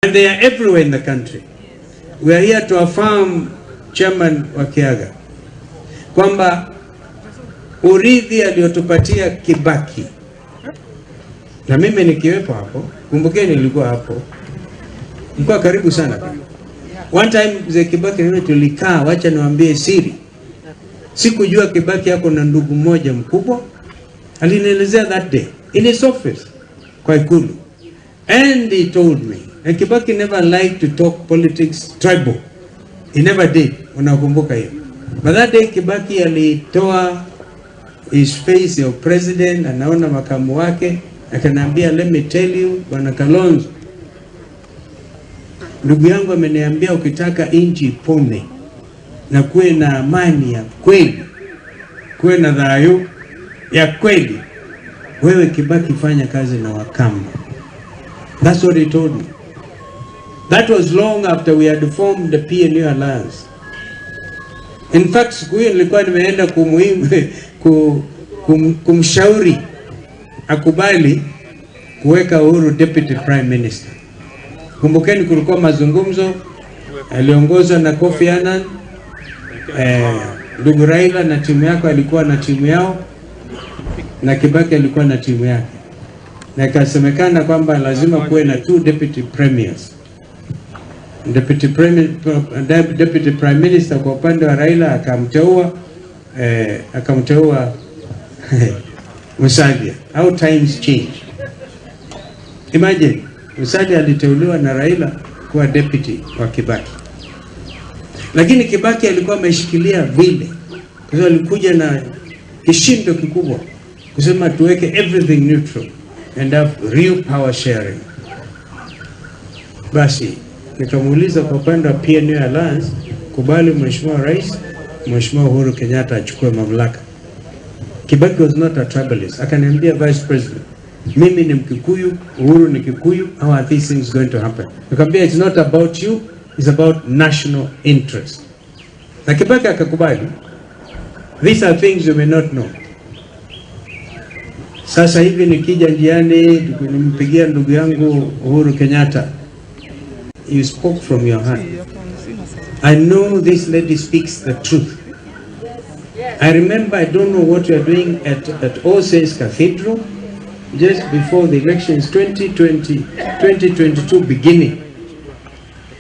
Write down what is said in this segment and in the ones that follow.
And they are everywhere in the country. We are here to affirm Chairman Wakiaga kwamba urithi aliyotupatia Kibaki, na mimi nikiwepo hapo, kumbukeni nilikuwa hapo, nilikuwa karibu sana. One time mzee Kibaki mimi tulikaa, wacha niwaambie siri, sikujua Kibaki yako na ndugu mmoja mkubwa, alinielezea that day in his office kwa Ikulu, and he told me, and Kibaki never liked to talk politics tribal, he never did, unakumbuka hiyo. But that day Kibaki alitoa his face of president, anaona makamu wake, akaniambia, let me tell you Bwana Kalonzo, ndugu yangu ameniambia ukitaka nchi ipone na kuwe na amani ya kweli, kuwe na dhayo ya kweli, wewe Kibaki fanya kazi na Wakamba. That's what he told me. That was long after we had formed the PNU Alliance. In fact, siku hiyo nilikuwa nimeenda kumuhimu kumshauri akubali kuweka Uhuru deputy prime minister. Kumbukeni kulikuwa mazungumzo yaliongozwa na Kofi Annan, ndugu Raila na timu yako alikuwa na timu yao na Kibaki alikuwa na timu yake, na ikasemekana kwamba lazima kuwe na two deputy premiers. Deputy prime minister kwa upande wa Raila akamteua Musalia. How times change. Imagine Musalia aliteuliwa na Raila kuwa deputy wa Kibaki, lakini Kibaki alikuwa ameshikilia vile, kwa sababu alikuja na kishindo kikubwa kusema tuweke everything neutral and have real power sharing. Basi nikamuuliza kwa upande wa PNU Alliance, kubali Mheshimiwa Rais, Mheshimiwa Uhuru Kenyatta achukue mamlaka. Kibaki was not a tribalist. Akaniambia, Vice President, mimi ni Mkikuyu, Uhuru ni Kikuyu, how are these things going to happen? Nikamwambia it's not about you, it's about national interest. Na Kibaki akakubali. These are things you may not know. Sasa hivi nikija njiani nimpigia ndugu yangu Uhuru Kenyatta, you spoke from your heart. I know this lady speaks the truth. I remember, I don't know what you are doing at All Saints Cathedral just before the elections 2020, 2022 beginning.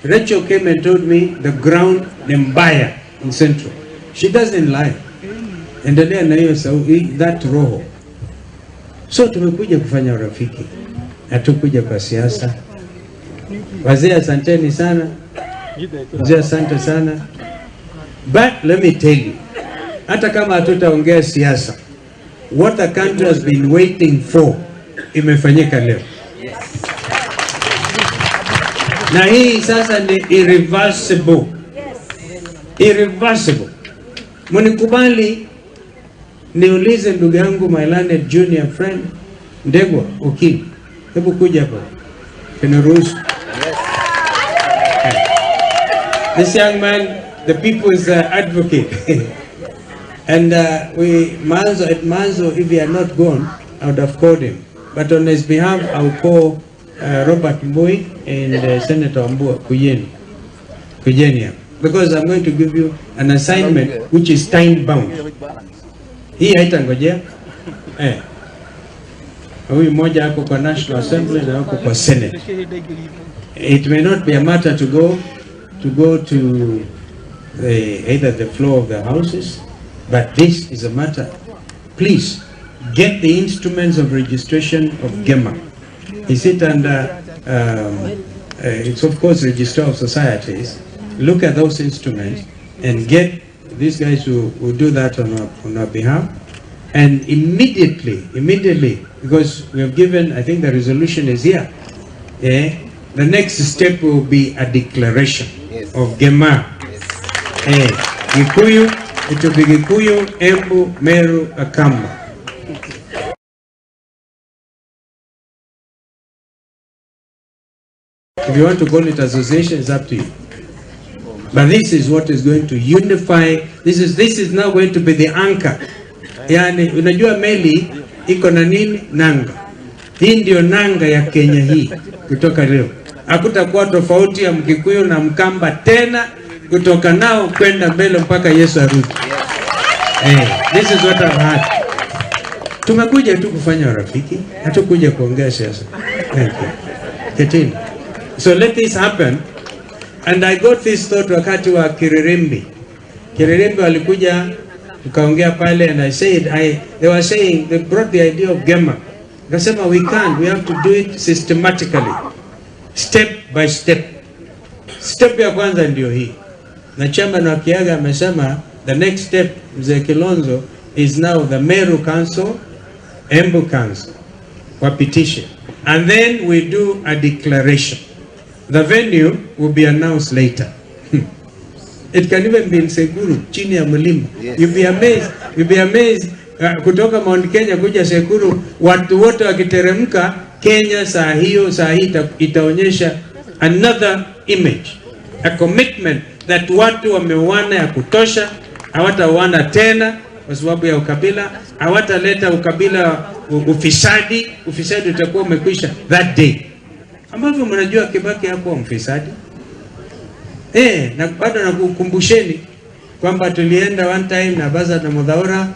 Rachel came and told me the ground ni mbaya in Central. She doesn't lie. Endelea na hiyo that roho. So tumekuja kufanya urafiki, hatukuja kwa siasa. Wazee asanteni sana, mzee asante sana. But let me tell you, hata kama hatutaongea siasa, what the country has been waiting for imefanyika leo, na hii sasa ni irreversible, irreversible. Mnikubali niulize ndugu yangu my learned junior friend Ndegwa Okili, hebu kuja hapa, kiniruhusu. This young man, the people's advocate. And we, Manzo, at Manzo, if he had not gone, I would have called him. But on his behalf, I will call Robert Mbui and Senator Mbua Kujeni. Kujeni hapa. Because I'm going to give you an assignment which is time bound. Hii haitangojea. Eh. Huyu mmoja ako kwa National Assembly na ako kwa Senate. It may not be a matter to go to either the floor of the houses, but this is a matter. Please get the instruments of registration of GEMA. Is it under, it's of course Registrar of Societies. Look at those instruments and get these guys who do that on our behalf. And immediately, because we have given, I think the resolution is here. The next step will be a declaration of GEMA. Gikuyu, it will be Gikuyu, Embu, Meru, Akamba. If you want to call it association, it's up to you. But this is what is going to unify. This is now going to be the anchor. Yani, unajua meli iko na nini? Nanga. Hii ndio nanga ya Kenya hii kutoka leo. Hakutakuwa tofauti ya Mkikuyu na Mkamba tena, kutoka nao kwenda mbele mpaka Yesu arudi. Eh, this is what I've heard. Tumekuja tu kufanya urafiki, hatukuja kuongea siasa. Thank you. Ketini. So let this happen. And I got this thought wakati wa Kiririmbi. Kiririmbi walikuja tukaongea pale and I said they were saying, they brought the idea of GEMA. Nikasema we can't, we have to do it systematically. Step by step. Step ya kwanza ndio hii. Na chairman wa Kiaga amesema the next step, Mzee Kilonzo, is now the Meru Council, Embu Council wapitishe, and then we do a declaration. The venue will be announced later. It can even be in Tseikuru, chini ya mlima. You'll be amazed. You'll be amazed. Kutoka Mount Kenya kuja Tseikuru, watu wote wakiteremka Kenya saa hiyo, saa hii itaonyesha another image, a commitment that watu wameoana ya kutosha, hawataoana tena kwa sababu ya ukabila, hawataleta ukabila, ufisadi. Ufisadi utakuwa umekwisha that day, ambavyo mnajua Kibaki hakuwa mfisadi. Eh, na bado nakukumbusheni kwamba tulienda one time na Baza na Mudhaura,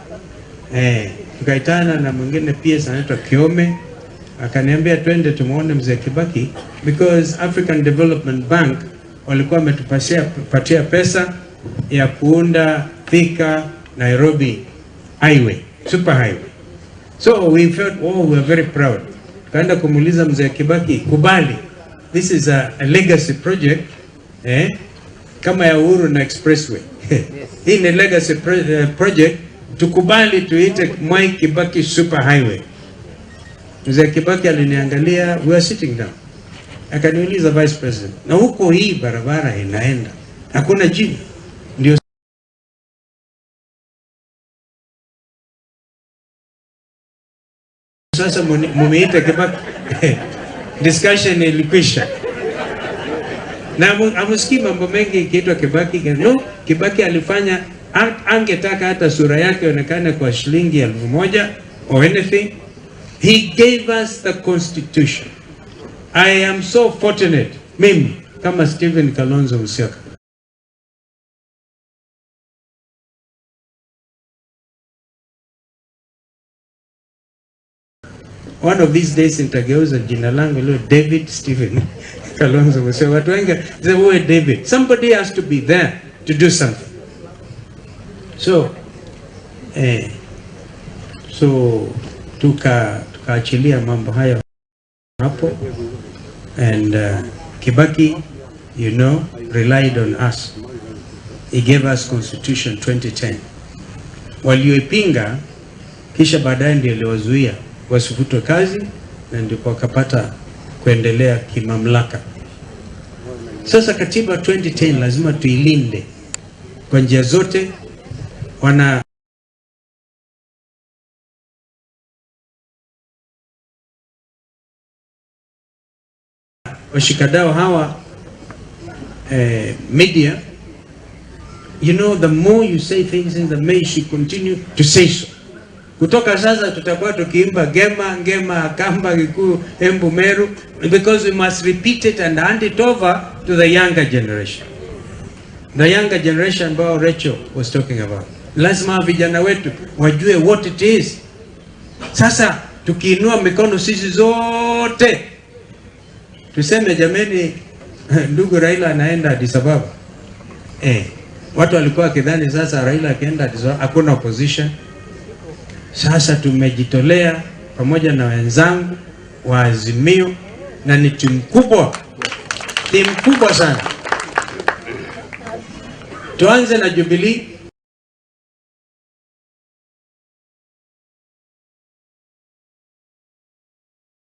tukaitana na mwingine PS anaitwa Kiome, akaniambia twende tumuone mzee Kibaki because African Development Bank walikuwa wametupatia patia pesa ya kuunda Thika Nairobi highway, super highway. So we felt, oh, we were very proud. Tukaenda kumuuliza mzee Kibaki, kubali, this is a legacy project, kama ya Uhuru na Expressway. Hii ni legacy project, tukubali tuite Mwai Kibaki Super Highway. Mzee Kibaki aliniangalia, we were sitting down. Akaniuliza, "Vice President, na huko hii barabara inaenda, hakuna jina?" Ndio sasa mumeita Kibaki. Discussion ilikwisha. Na hamusikii mambo mengi ikiitwa Kibaki. No, Kibaki alifanya, angetaka hata sura yake ionekane kwa shilingi 1,000 or anything. He gave us the constitution. I am so fortunate, mimi kama Stephen Kalonzo Musyoka. One of these days nitageuza jina langu leo David Stephen Kalonzo Musyoka. Watu wengi say, "Wewe David." Somebody has to be there to do something. So tukaachilia mambo hayo hapo, and Kibaki relied on us. He gave us Constitution 2010. Walioipinga kisha baadaye ndio iliwazuia wasifutwe kazi na ndipo wakapata kuendelea kimamlaka. Sasa katiba 2010 lazima tuilinde kwa njia zote. Wana washikadau hawa media, the more you say things, the more you should continue to say so. Kutoka sasa tutakuwa tukiimba Gema, Ngema, Kamba, Kikuyu, Embu, Meru, because we must repeat it and hand it over to the younger generation. The younger generation ambao Rachel was talking about. Lazima vijana wetu wajue what it is. Sasa tukiinua mikono sisi zote tuseme, jameni, ndugu Raila anaenda Addis Ababa. Watu walikuwa wakidhani sasa Raila akienda Addis Ababa hakuna opposition. Sasa tumejitolea pamoja na wenzangu wa Azimio, na ni timu kubwa, timu kubwa sana. Tuanze na Jubilee.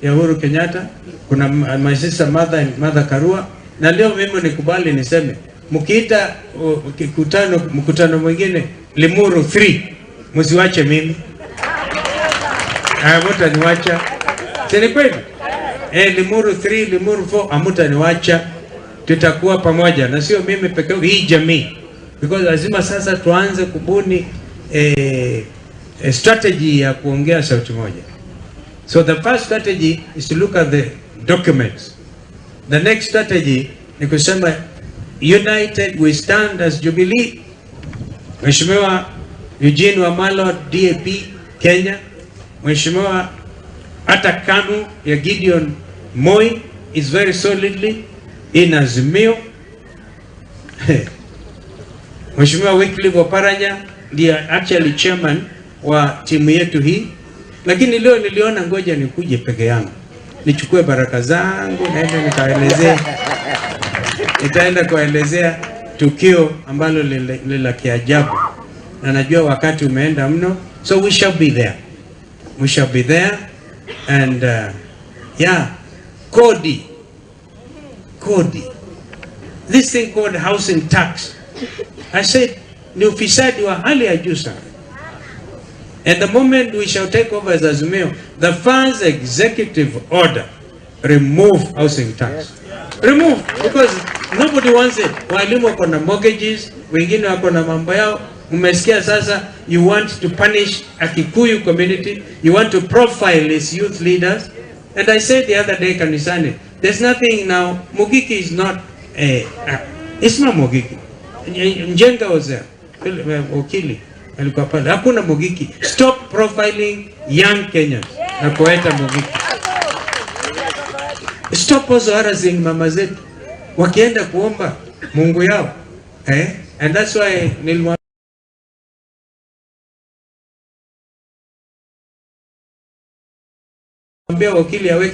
Ya Uhuru Kenyatta, kuna my sister Martha and Martha Karua, na leo mimi nikubali niseme, mkiita mkutano mwingine Limuru 3, msiwache mimi. Hamutaniwacha. Si ni kweli? Limuru 3, Limuru 4, hamutaniwacha. Tutakuwa pamoja na sio mimi peke yangu, hii jamii. Because lazima sasa tuanze kubuni strategy ya kuongea sauti moja. So the first strategy is to look at the documents. The next strategy ni kusema united we stand as Jubilee. Mheshimiwa Eugene Wamalwa, DAP Kenya, Mheshimiwa hata KANU ya Gideon Moi is very solidly in Azimio. Mheshimiwa Wycliffe Oparanya ndiye actually chairman wa timu yetu hii, lakini leo niliona ngoja nikuje peke yangu nichukue baraka zangu naende nikaelezee, nitaenda kuelezea tukio ambalo ni la kiajabu, na najua wakati umeenda mno, so we shall be there, we shall be there and yeah, kodi kodi, this thing called housing tax, I said ni ufisadi wa hali ya juu sana. And the moment we shall take over as Azimio, the first executive order, remove housing tax. Remove, because nobody wants it. Walimu wako na mortgages, wengine wako na mambo yao. Umesikia sasa, you want to punish a Kikuyu community, you want to profile its youth leaders. And I said the other day, kanisani, there's nothing now, Mungiki is not a, it's not Mungiki. Njenga was there, Wakili alikuwa pale, hakuna Mungiki. Stop profiling young Kenyans na kuwaita Mungiki. Stop also harassing mama zetu wakienda kuomba Mungu yao, eh? And that's why nilimwambia wakili aweke